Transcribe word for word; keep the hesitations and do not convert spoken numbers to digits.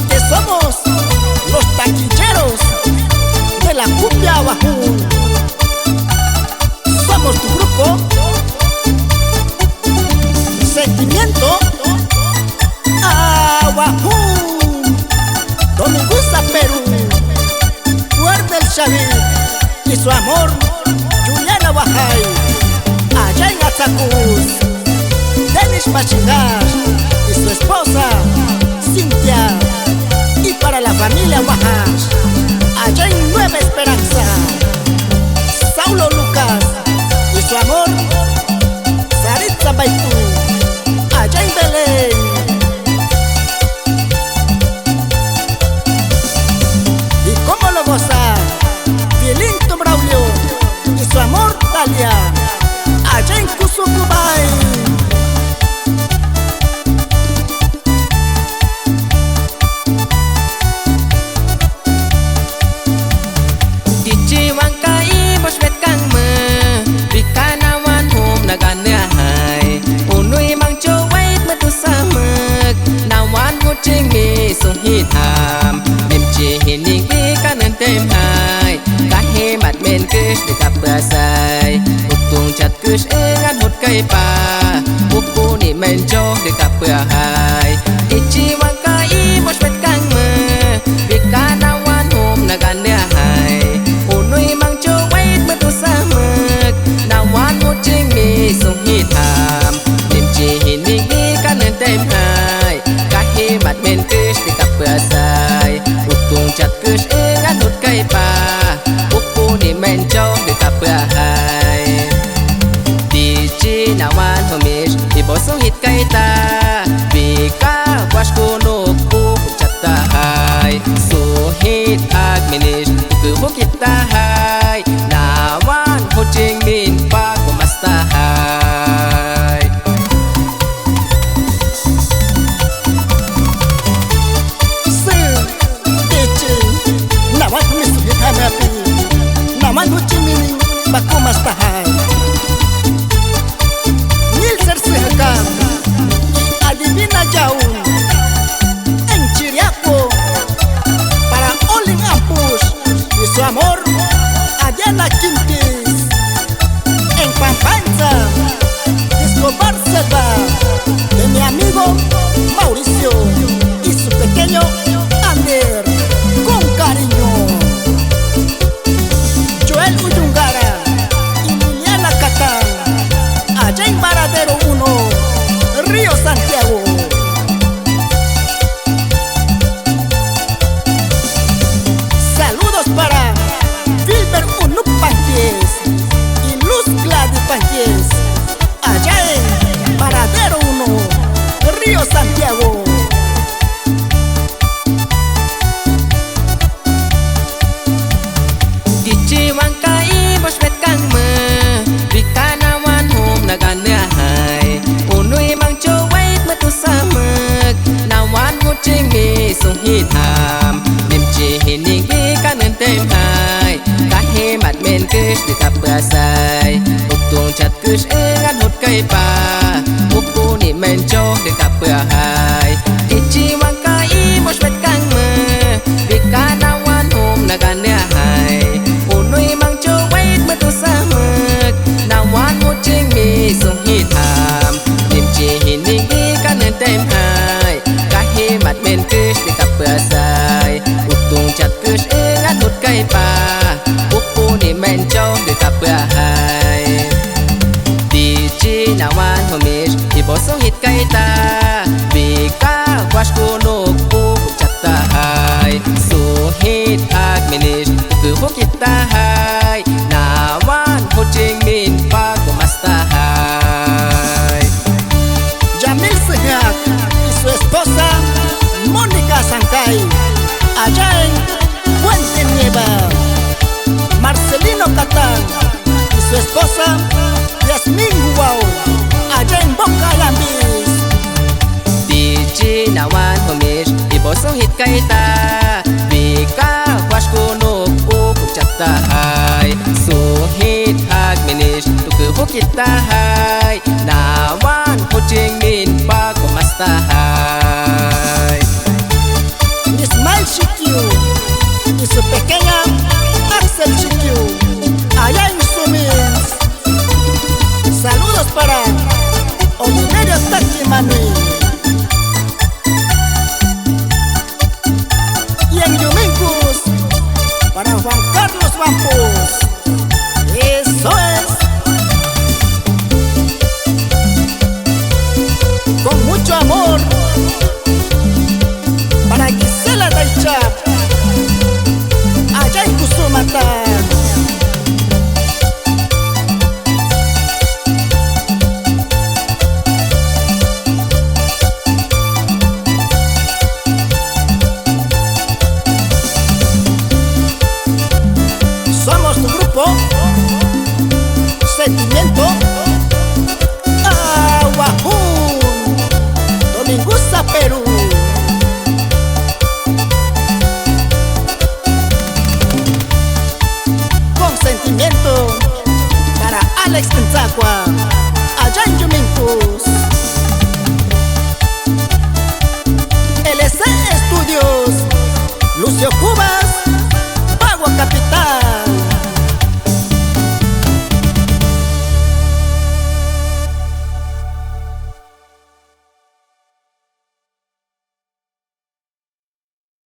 Que somos los taquilleros de la cumbia Awajún. Somos tu grupo Sentimiento Awajún. Domingusa Perú, Fuerte el Xavi y su amor, Juliana Wahai. Allá en Atzacus, Denis Machingas y su esposa, Cintia. Y para la familia Wajas, allá en Nueva Esperanza, Saulo Lucas y su amor, Saritza Baitu, allá en Belén. Y cómo lo goza, Filinto Braulio y su amor, Talia, allá en Cusco, Cubay. Tichi wangkai bos wet kangme, bika nawan hom nagan nehai. Unui mangcho wait metu samek, nawan huching mi sung hitham. Nimchi hining bika nen temhai, kahe mat men kish bika pasai. Utung chat kish engan hut kaipa, uku ni menjong bika pahai. Tichi wangkai bos wet kangme, bika nawan hom nagan nehai. Unui mangcho wait metu samek, nawan huching mi sung hitham. Nimchi hining bika nen temhai, kahe mat men kish bika pasai. Utung chat kish engan hut kaipa, uku ni menjong bika pahai. Tichi nawan humis, ibo sung hit kaita. Bika kwasku nuk ku chat tahai. Sung hit hak minis, ku bukit tahai. Nawan huching min pa ku mas tahai. Sir, Tichi, nawan humis hit hamapi, nawan huching min pa ku mas tahai. Nilser sehekam, adivina jaun, en Chiriaco, para Olin Ampus, y su amor, Adriana Quintis. En Pampanga, Escobar Selva, de mi amigo Mauricio y su pequeño Ander, con cariño. Joel Uyungara y Liliana Catán, allá en Varadero uno, Río Santiago. Saludos para Wilber Unup Panquies y Luz Gladys Panquies, allá en Varadero uno, Río Santiago. Tichi wangkai bos wet kangme, bika nawan hom nagan nehai. Unui mangcho wait metu samek, nawan huching mi sung hitham. Nimchi hining bika nen temhai, kahe mat men kish bika pasai. Utung chat kish engan hut kaipa, uku ni menjong bika pahai. Tichi wangkai bos wet kangme, bika nawan hom nagan nehai. Unui mangcho wait metu samek, nawan huching mi sung hitham. Nimchi hining bika nen temhai, kahe mat men kish bika pasai. Utung chat kish engan hut kaipa, uku ni menjong bika pahai. Tichi nawan humis, ibo sung hit kaita. Bika kwasku nuk ku chat tahai. Sung hit hak minis, ku bukit tahai. Nawan huching min pa ku mas tahai. Jamil Sehat y su esposa Mónica Sancay, allá en Puente Nieva. Marcelino Catán y su esposa Yasmín Huau, allá en Boca Lambis. Tichi nawan humis, ibo sung hit kaita. Bika kwasku nuk ku chat tahai. Sung hit hak minis, ku bukit tahai. Nawan huching min pa ku mas tahai. Para Oliverio Taki Manui. Y en Yuminkus, para Juan Carlos Bampus. Eso es. Con mucho amor para Gisela Daichap. Allá en Cusumata. Somos tu grupo Sentimiento. Awahun Domingusa, Perú. Con sentimiento para Alex Nzakua.